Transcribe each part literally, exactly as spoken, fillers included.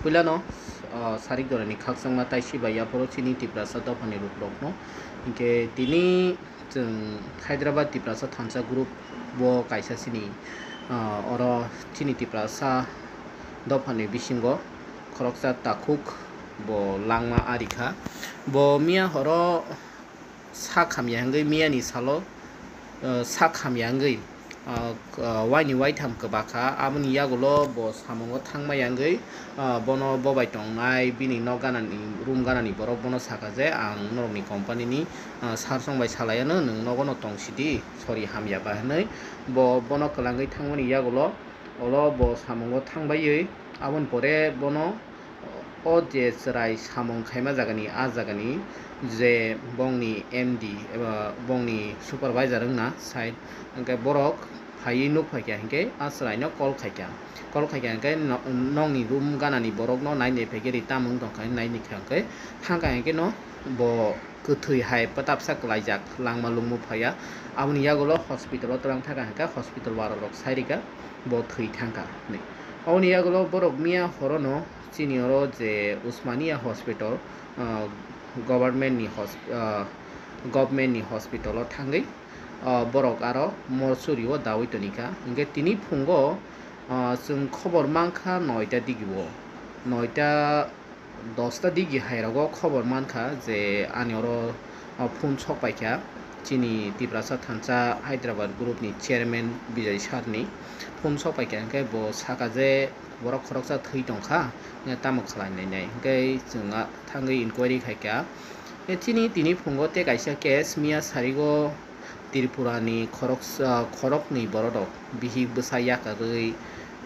Puilano, ah, sarik jorani khakchangma taisi bai yaphoro chini Tiprasa dophani rukrokno. Hinkhe tini chwng Hyderabad Tiprasa thansa group bo kaisa chini, ah, oro chini Tiprasa dophani bisingo khoroksa takhuk bo langma arikha. Bo miya horo sak hamya hwngwi miyani salo, ah, sak hamya hwngwi, ah, k-, ah, waini waitham kwbakha. Aboni yagulo bo samungo thangma yangwi, ah, bono bobai tongnai bini nok ganani, room ganani borok bono sakha je, "Ang norokni company ni, ah, sir song bai salaiano, nwng nogono tongsidi, sorry hamya ba," hwnwi bo bono kwlangwi thangmani yagulo, olo bo samungo thangbaiwi, aboni pore bono o je chwrai samung khaima jagani, a jagani je bongni M D eba bongni supervisor wngna side, hwnkhe borok phaiwi nuk phaikha, hinkhe a chwraino call khaikha. Call khaikha hinkhe no-, nokni room ganani borokno nainai phaikhe ri, tamo wng tongkha hinwi naini kha hinkhe, thangkha hinkhe no bo kwthwi hai pwtapsa kwlaijak, langma lungma phaiya. Aboni yagulo hospital o twlang thangkha hinkhe hospital warok rok sai rikha bo thwi thangkha hinwi. Aboni yagulo borok miya horono chini oro je Usmania hospital, ah, government ni hosp-, ah, government ni hospital o thangwi, ah, borok aro mortuary o dawi tonikha. Hinkhe tini phungo, ah, chwng khobor mankha noita digi o, noita dosta digi hai rogo khobor mankha je ani oro, ah, phone sok paikha chini Tiprasa thansa Hyderabad group ni chairman Bijay sir ni phone sok paikha, hinkhe bo saka je borok khoroksa thwi tongkha, tamo khlai nai nai, hinkhe chwng a thangwi inquiry khaikha. Chini tini phungo tei kaisa case miya sarigo Tripura ni khoroksa, khoroknwi borok rok bihik bwsa yakarwi,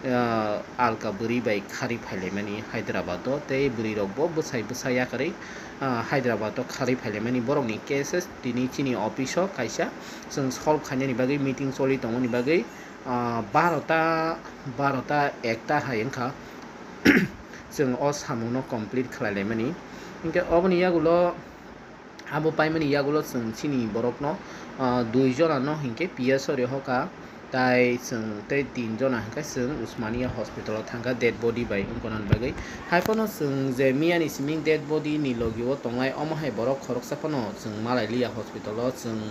ah, alka bwrwi bai kharwi phailaimani Hyderabad o, tei bwrwi rok bo bwsai bwsa yakarwi, ah, Hyderabad o kharwi phailaimani. Borok ni cases tini chini office o kaisa chwng solve khainani bagwi meeting choli tongmani bagwi, ah, barota, barota ekta hai wngkha chwng o samung no complete khlai laimani. Hinkhe oboni yagulo abo paimani yagulo chwng chini borok no, ah, dui jona no hinkhe P S o rihokha, tai chwng tei tin jona hinkhe chwng Usmania hospital o thangkha dead body bai wngkha nani bagwi. Hai phano chwng je miya ni siming dead body ni logi o tongnai, omo hai borok khoroksa phano chwng malai liya hospital o chwng,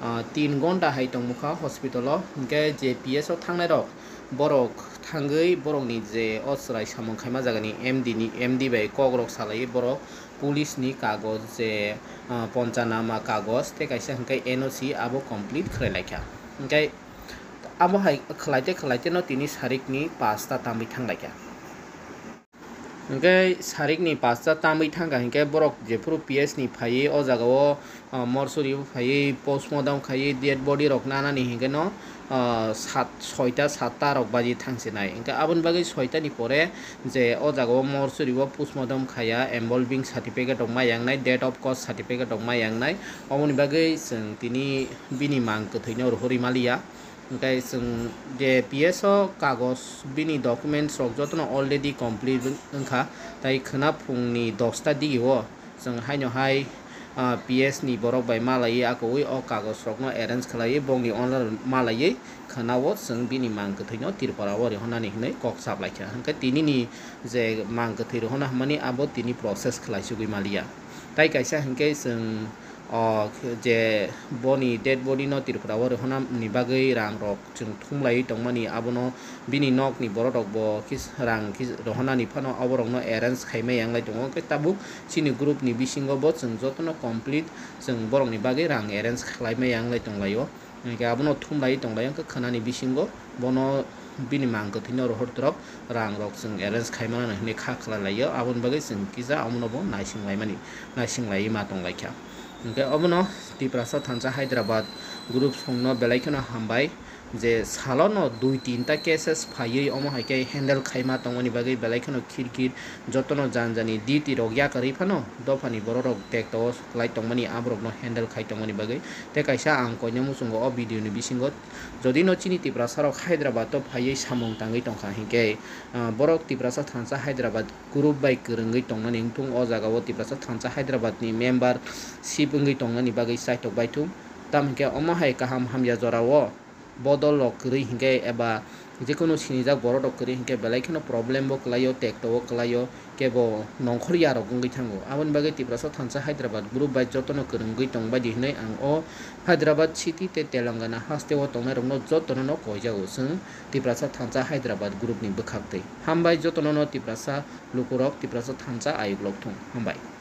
ah, tin gonta hai tongmukha hospital o, hinkhe je P S o thangnai rok borok thangwi borok ni je o chwrai samung khaima jaga ni M D ni, M D bai kok rok salaiwi borok police ni kagoj je, ah, ponchanama kagoj tei kaisa hinkhe N O C abo complete khlai laikha. Hinkhe abo hai khlai te khlai te no tini sarik ni pasta tamwi thang laikha. Hinkhe sarik ni pasta tamwi thangkha hinkhe borok jephuru P S ni phaiwi o jaga o, ah, mortuary o phaiwi postmortem khaiwi dead body rok nanani hinkhe no, ah, sat, soita satta rok baji thangsinai. Hinkhe aboni bagwi soita ni pore je o jaga o mortuary o postmortem khaiya, embalming certificate rok ma yangnai, date of cause certificate rok ma yangnai. Oboni bagwi chwng tini bini mang kwthwi no rohorwi maliya. Hinkhe chwng je P S o kagoj bini documents rok jotono already complete wngkha, tai khwna phungni dosta digi o chwng haino hai, ah, P S ni borok bai malaiwi akowi o kagoj rokno arrange khlaiwi bongni owner malaiwi khwna o chwng bini mang kwthwi no Tripura o rihornani hinwi kok saplaikha. Hinkhe tini ni je mang kwthwi rihorna hwnmani abo tini process khlaisugwi maliya. Tai kaisa hinkhe chwng o je boni dead body no Tripura o rihorna ni bagwi rang rok chwng thumlaiwi tongmani, abono bini nokni borok rok bo kis-, rang kis-, rohornani phano oborokno arrange khaima yanglai tongo. Hwnkhe tabuk chini group ni bisingo bo chwng jotono complete chwng borokni bagwi rang arrange khlaima yanglai tonglaio. Hwnkhe abono thumlaiwi tonglaio, hwnkhe khwnani bisingo bono bini mang kwthwino rohor torok rang rok chwng arrange khaimani hinwi kha khlai laio, aboni bagwi chwng kisa omono bo naising laimani, naising laiwi ma tonglaikha. Hwnkhe obono Tiprasa thansa Hyderabad group songno belai kheno hambai. Je salono dui tinta cases phaiwi omo hai khe handle khaima tongmani bagwi belai kheno khir khir jotono jan jani duty rok yakarwi phano dophani borok rok tekto o kwlai tongmani aborokno handle khai tongmani bagwi. Tei kaisa ang koinai muchungo o video ni bisingo jodi no chini Tiprasa rok Hyderabad o phaiwi samung tangwi tongkha hinkhe, ah, borok Tiprasa thansa Hyderabad group bai kwrwngwi tongnani wngthung, o jaga o Tiprasa thansa Hyderabad ni member ship wngwi tongnani bagwi chaitok baithung. Tamo hinkhe omo hai kaham hamya jora o bodol rok kwrwi hinkhe eba Jekunu sinijak borok rok kwrwi hinkhe belai kheno problem o kwlaio, tekto o kwlaio, kebo nongkhor yarok wngwi thango. Aboni bagwi Tiprasa Thansa Hyderabad group bai jotono kwrwngwi tong baidi hinwi ang o Hyderabad city tei Telangana haste o tongnai rokno jotono no koijago chwng Tiprasa Thansa Hyderabad group ni bwkhaktwi. Hambai jotono no Tiprasa lukurok, Tiprasa Thansa ayuk lokthung. Hambai.